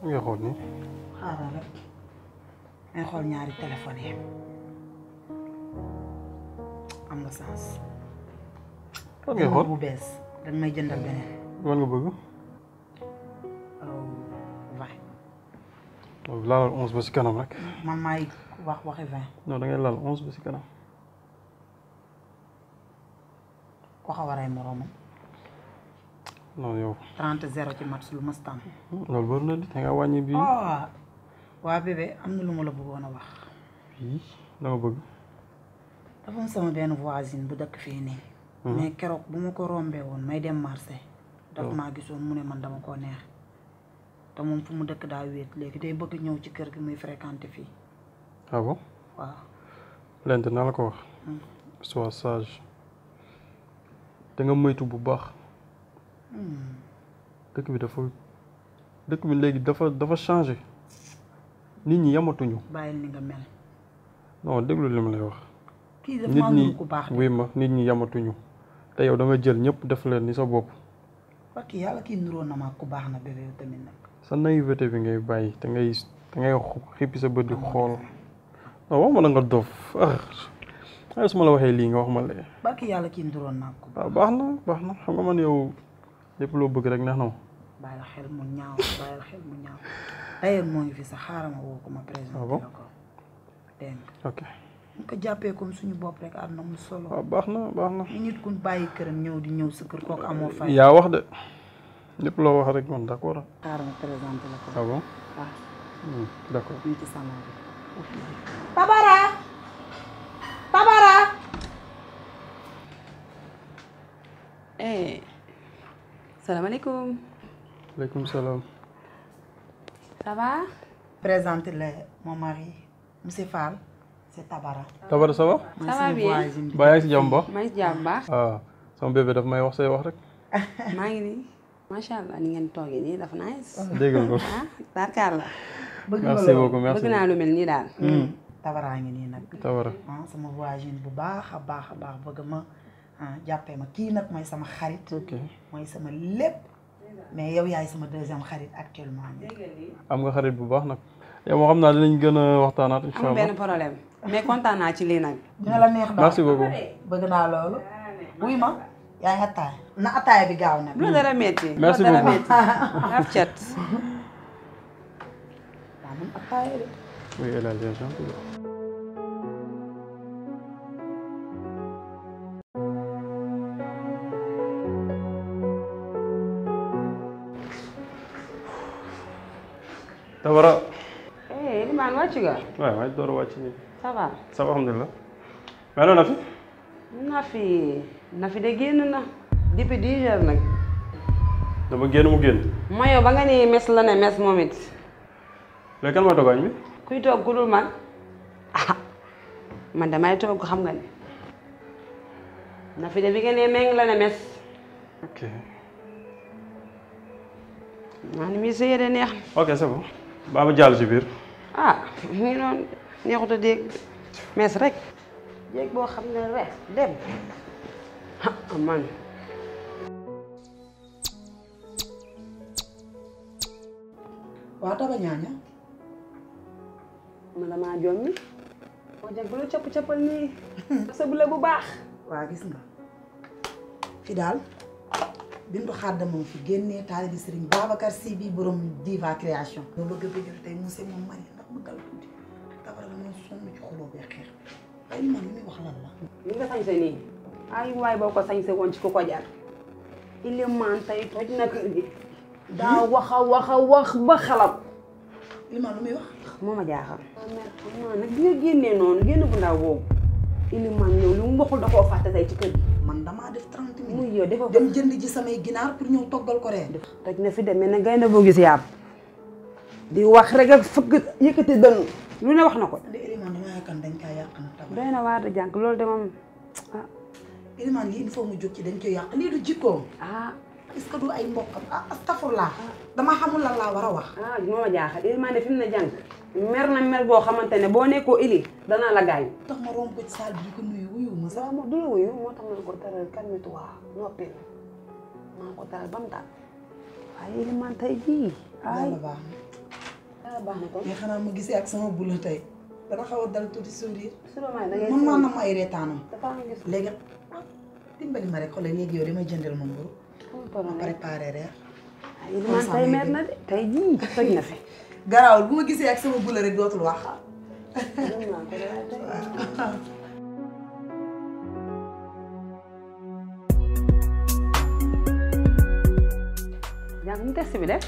nga xool nii. xaaral rek may xool ñaari téléphone yi am nga sens. lan ngay xool bu bees dañ may jëndal beneen. lan nga bëgg. 20. laalal 11 ba si kanam rek. man maay waxi 20. non da ngay laal 11 ba si kanam. ko xaw a rey moroomam. non yow. 30-0 ci match lu mastam. loolu bëri na di da nga wàññi bii. waa bébé am na lu ma la bëggoon a wax. bii la nga bëgg. dafa am sama benn voisine bu dëkk fii nii. mais keroog bu ma ko rombee woon may dem marché. daf maa gisoon mu ne man dama koo neex. te moom fu mu dëkk daa wéet léegi day bëgg ñëw ci kër gi muy fréquenté fii. ah bon. waaw. lent naa la ko wax. sois sage. da nga moytu bu baax. dëkk bi léegi dafa changé. nit ñi yamatuñu. bàyyil ni nga mel. non déglu li ma lay wax. kii dafa maa nuru ku baax oui ma nit ñi yamatuñu. te yow da nga jël ñëpp def leen ni sa bopp. parce que yàlla kii nuroon na ma ku baax na bébé yow tamit nag. sa naïveté bi ngay bàyyi te ngay xippi sa bët di xool. non wax ma na nga dof su ma la waxee lii nga wax ma lee. parce que yàlla kii nuroon na ku baax. waaw baax na xam nga man yow lépp loo bëgg rek neex na ma. bàyyi la xel mu ñaaw d'ailleurs moo ngi fi sax xaaral ma woo ko ma présenté la ko dégg nga. ok. ñu ko jàppee comme suñu bopp rek àdduna mu solo. waaw baax na. nit ku bàyyi këram ñëw di ñëw sa kër kooku amoo fay. yaa wax de lépp loo wax rek man d'accord. xaaral ma présenté la ko. ah bon. waaw. d'accord. ñu ci sama Tabara. salaamaaleykum. Aleykum salaam. ça va. Présente mon mari monsieur Fall c'est Tabara. Tabara ça va. ça va bien. ba yaa ngi si jàmm ba. maa ngi si jàmm ba. ah sama bébé daf may wax say wax rek. maa ngi nii macha allah ni ngeen toogee nii dafa nice. dégg nga ko. tarkaar la. merci beaucoup merci bëgg naa lu mel nii daal. Tabara ngi nii nag. Tabara. sama voisine bu baax a baax bëgg ma jàppee ma kii nag mooy sama xarit. ok mooy sama lépp. mais yow yaay sama deuxième xarit actuellement. am nga xarit bu baax nag. yow moo xam naa dinañ gën a waxtaanaat incha allah. amul benn problème mais kontaan naa ci lii nag. dina la neex daal merci beaucoup. bëgg naa loolu. wuy ma yaa ngi attaaya na attaaya bi gaaw nag. bu la dara métti. merci beaucoup raf cet. waaw man attaaya de. oui elle a l'air gentille. Tabara. Elimane wàcc nga. waaw maa ngi door a wàcc nii. ça va. ça va alhamdulilah. mais non Nafi de génn na. depuis 10 heures nag. dama génn mu génn. ma yow ba nga ni mes la ne mes moom it. léegi kan mooy togg añ bi. kuy togg ku dul man man damay togg xam nga ne. Nafi de bi nga ne meng la ne mes. ok. naa ni muy sëyee de neex. ok c'est bon. baa ma jàll ci biir. mu ngi noonu neexut a dégg mes rek. jéeg boo xam ne rek dem man. waaw Taba ñaaña. man damaa jommi. moo jàng bu la capp-cappal nii. sa bu la bu baax. waa gis nga fi daal bindu xadda moom fi génnee taalibi Serigne Babacar Sy bi borom Diva création. nga bëgg a bëggal tey monsieur moom mari ndax bëggal tuuti Tabara la ñoo sonn ci xuloo bee xeex ay man li muy wax lan la. li nga sañse nii ay waay boo ko sañse woon ci ku ko jar. Ilimaan tey toj na kër gi. daa wax ba xalam. Ilimaan lu muy wax. moo ma jaaxal. man nag bi nga génnee noonu génn bu ndaw boobu. Ilimaan ñëw lu mu waxul da koo fàtte tey ci kër gi. man damaa def 30 minutes. muy yow dafa dem jënd ji samay ginaar pour ñëw toggal ko reer. toj na fi demee ne gaynde boo gis yàpp. di wax rek ak fëgg yëkkati dënn lu ne wax na ko. de Ilimaan dama yaakaar dañ kaa yàq na Tabara. doy na waar de jànk loolu de moom Ilimaan lii il faut mu jóg ci dañ koy yàq lii du jikkoom. est-ce que du ay mbokkam astafurlaa. dama xamul lan laa war a wax. moo ma jaaxal Ilimaan de fi mu ne jànk mer na mer boo xamante ne boo nekkoo ili danaa la gaañ. tax ma romb ko ci salle bi di ko nuyu wuyu ma sax. waaw du la wuyu moo tax ma ko taral calme-toi noppi maa ko taral ba mu taal waaye Ilimaan tey jii. yàlla baax na. baax na kon. mais xanaa ma gisee ak sama bula tey dana xaw a dal tuuti sourire. Souleymane da ngay man maa nam ay reetaanam. dafa am gis. léegi dimbali ma rek xoolal léegi yow damay jëndal ma mburu ma préparé reer. man tey mer na de tey jii toj na fi. garaawul bu ma gisee ak sama bula rek dootul wax. jàng mu test bi def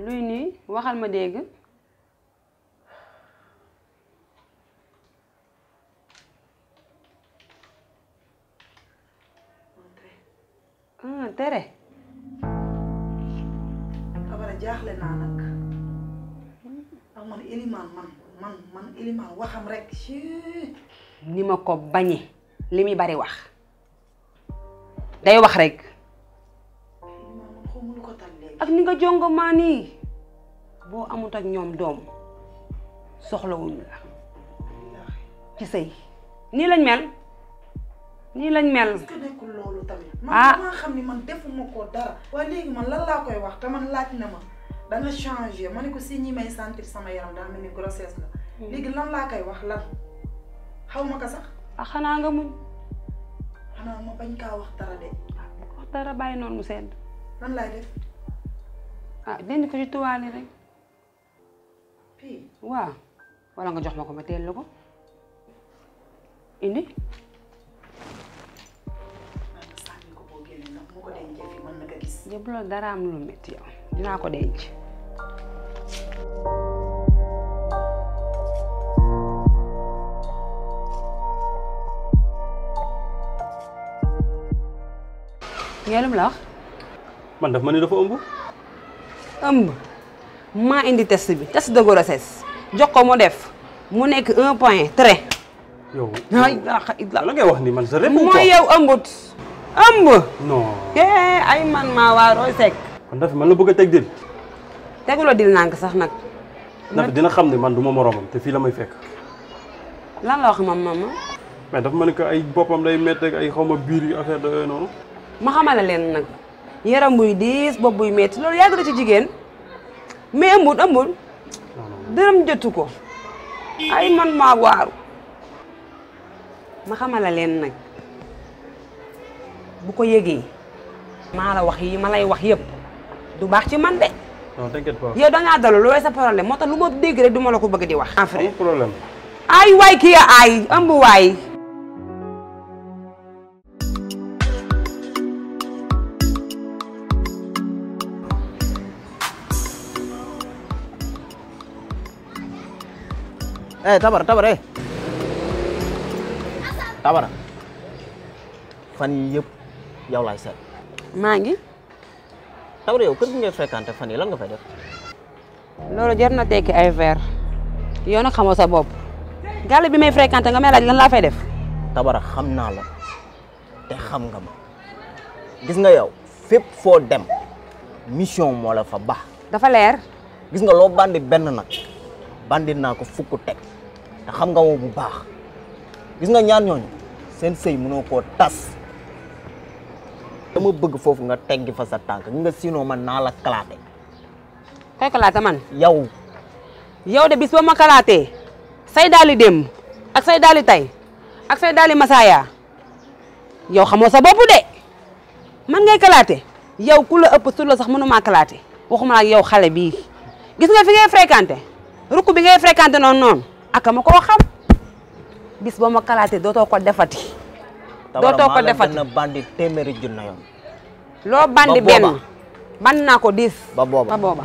luy nii waxal ma dégg. tere. Tabara jaaxle naa nag ndax man Elimane man Elimane waxam rek. ni ma ko bañe li muy bari wax day wax rek. ak ni nga jongo maa nii boo amut ak ñoom doom soxlawuñu la ci sëy nii lañ mel. nii lañ mel. est-ce que nekkul loolu tamit. man damaa xam ni man defuma ko dara. waaye léegi man lan laa koy wax te man laaj na ma da nga changé ma ne ko si ñi may sentir sama yaram daa mel ni grossesse la. léegi lan laa koy wax lan xaw ma ko sax. xanaa nga muñ. xanaa ma bañ kaa wax dara de. wax dara bàyyi noonu mu sedd. lan laay def. denc ko ci tuwaale rek. fii. waaw wala nga jox ma ko ma teel la ko indi. yëpp loolu dara am lu métti yow dinaa ko denc. ngeen la wax. man daf ma ne dafa ëmb. ëmb maa indi test bi test de grossesse jox ko mu def mu nekk 1 point trait. yow la ngay wax ni man sa réponse mooy yow ëmbut. ëmb. non. ay man maa waaroo sekk. kon Nafi man la bëgg a teg dil. teguloo dil nànk sax nag. Nafi dina xam ne man du ma moromam te fii la may fekk. lan la wax mama. mais dafa ma ne que ay boppam day métti ak ay xaw ma biir yu affaire de noonu. ma xamala leen nag yaram buy diis bopp buy métti loolu yàgg na ci jigéen mais ëmbul dërëm jotu ko ay man maa waaru ma xamala leen nag bu ko yëgee maa la wax yi ma lay wax yëpp du baax ci man de. non t'inquiète pas. yow da ngaa dalu loolu sa problème moo tax lu ma dégg rek du ma la ko bëgg di wax. amul problème. ay waay kii ay ëmb waay. Tabara Tabara fan yii yëpp yow laay seet. maa ngi. Tabara yow kër gi ngay fréquenté fan yii lan nga fay def. loolu jar na tekki ay verre yow nag xamoo sa bopp gàll bi may fréquenté nga may laaj lan laa fay def. Tabara xam naa la te xam nga ma gis nga yow fépp foo dem mission moo la fa baax. dafa leer. gis nga loo bandi benn nag bandi naa ko fukk teg te xam nga woo bu baax gis nga ñaar ñooñu seen sëy mënoo koo tas dama bëgg foofu nga teggi fa sa tànk nga sinon man naa la kalaate. koy kalaate man. yow de bis ba ma kalaatee say daali démb ak say daali tay ak say daali masaaya yow xamoo sa bopp de man ngay kalaate yow ku la ëpp su la sax mënumaa kalaate waxuma la ak yow xale bii gis nga fi ngay fréquenté rukk bi ngay fréquenté noonu aka ma koo xam bis ba ma kalaatee dootoo ko defati. dootoo ko defati na bandi téeméeri junna yoon. loo bandi benn bandi naa ko 10. ba booba